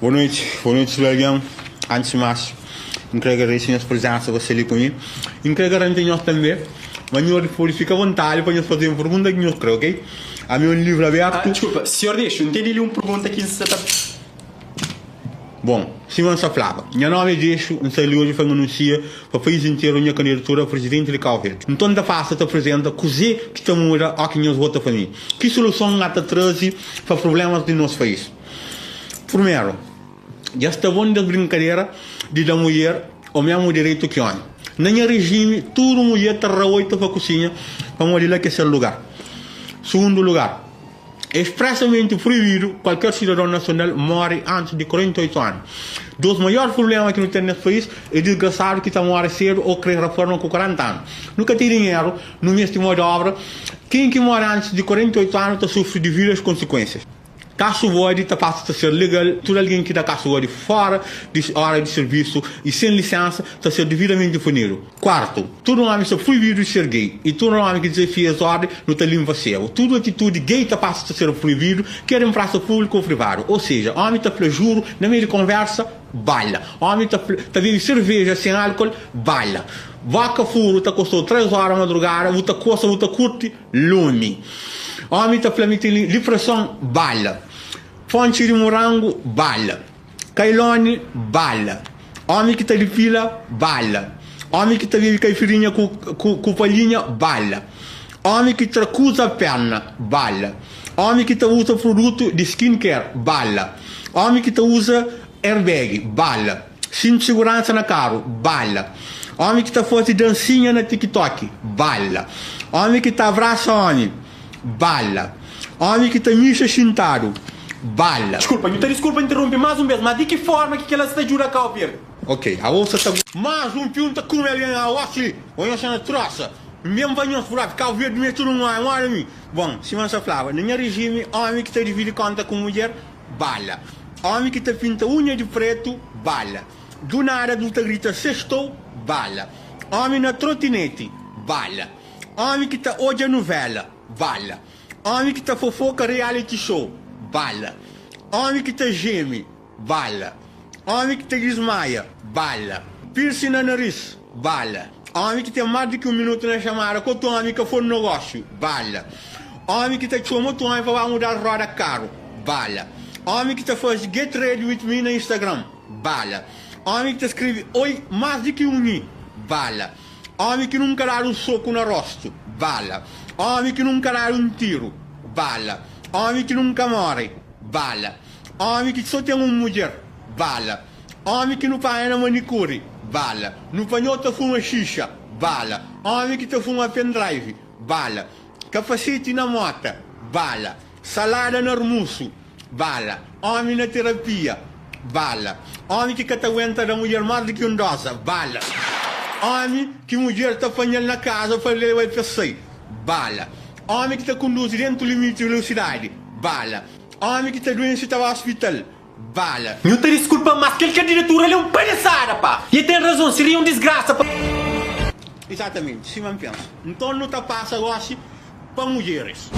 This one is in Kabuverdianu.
Boa noiti, boa noiti tudu algen. Antis di más, N krê agradese nhos prezénsa pa sta li ku mi. I N krê garanti nhos tanbê ma nhos pode fika avontadi pa nhos faze-m pergunta ki nhos krê, ok? Ami é un livru abértu. Ah, diskulpa, Sinhor Dexu, N tene li un pergunta ki N sta ta. Bon, sima N sta flaba, nha nómi é Dexu, N sta li oji pa N anunsia pa país interu nha kandidatura a prizidenti di Kau Verdi. Nton N ta pasa ta prizenta kuzê ki ta muda óki nhos vota pa mi, ki soluson N ta traze pa prublémas di nos país. Prumeru, dja sta bon des brinkadera di da mudjer omesmu direitu ki omi. Na nha rijimi, tudu mudjer ta raoita pa kusinha pamodi la ki é sel lugar. Sugundu lugar, é spresamenti proibidu kualker sidadon nasional more antis di 48 anu. Dos maior prublema ki nu ten nes país é disgrasadu ki ta more sedu o kre raforma ku 40 anu. Nu ka ten dinheru, nu meste mo di obra. Ken ki more antis di 48 anu ta sufri dividas konsikuensias. Kasu bodi ta pasa ta ser legal, tudu algen ki da kasu bodi fora di ora di sirvisu y sen lisensa ta ser dividamenti punidu. Kuartu, tudu omi sta pruibidu di ser gay y tudu omi ki dizafia es ordi nu ta limpa sebu. Tudu atitudi gay ta pasa ta ser pruibidu, ker en prasa públiku ô privadu. Ô seja, omi ta fla juru na meiu di konversa, bala. Omi ta ta bebi serveja sen álkol, bala. Boka furu ta kostou 3 ora madrugada, bu ta kosa bu ta kurti, Lumi. Omi ta fla mi ten lipreson, bala. Fontxi di murangu, bala. Kailoni, bala. Omi ki ta dipila, bala. Omi ki ta bebe kaifirinha ku, ku, ku palhinha, bala. Omi ki tra kuza perna, bala. Omi ki ta uza produtu di skin care, bala. Omi ki ta uza airbag, bala. Cintu di siguransa na karu, bala. Omi ki ta faze dansinha na TikTok, bala. Omi ki ta abrasa omi, bala. Omi ki ta mixa xintadu, bala. Diskulpa, nhu ta diskulpa interrompe más un bes, má di ki forma ki kela sta djuda Kau Verdi? Ok, abo sa ta. Más un piu n ta kume algen aos li, ô nhos sta na trosa. N ben pa nhos propi, Kau Verdi meste tudu un omi, ora mi. Bon, sima n sa flaba, na nha rijimi, omi ki ta dividi konta ku mudjer, Bala. Omi ki ta pinta unha di pretu, bala. Du nada du ta grita sextou, bala. Omi na trotineti, bala. Omi ki ta odja nuvela, bala. Omi ki ta fofoka reality show, bala. Omi ki ta jeme, bala. Omi ki ta dismaia, bala. Piercing na naris, bala. Omi ki ten más di ki un minutu na xamada ku otu omi ka for nogósiu, bala. Omi ki ta txoma otu omi pa ba muda-l roda karu, bala. Omi ki ta faze get ready with me na Instagram, bala. Omi ki ta skrebe oi más di ki un i, bala. Omi ki nunka dadu un soku na rostu, bala. Omi ki nunka dadu un tiru, bala. Omi ki nunka móre, bala. Omi ki so ten un mudjer, bala. Omi ki nu panha na manikuri, bala. Nu panhou ta fuma xixa, bala. Omi ki ta fuma pendrive, bala. Kapaseti na mota, bala. Salada na armusu, bala. Omi na terapia, bala. Omi ki ka ta aguenta da mudjer más di ki un doza, bala. Omi ki mudjer ta panha-l na kaza pa leba-l pa sai, bala. Omi ki ta konduzi dentu limiti di velosidadi, bala. Omi ki ta duense ta ba ospital, bala. Nhu ta diskulpa-m mas kel kandidatura li é un palhaçada pá! E ten razon, seria un disgrasa pa. Exatamenti, sima N pensa. Nton nu ta pasa gosi pa mudjeris.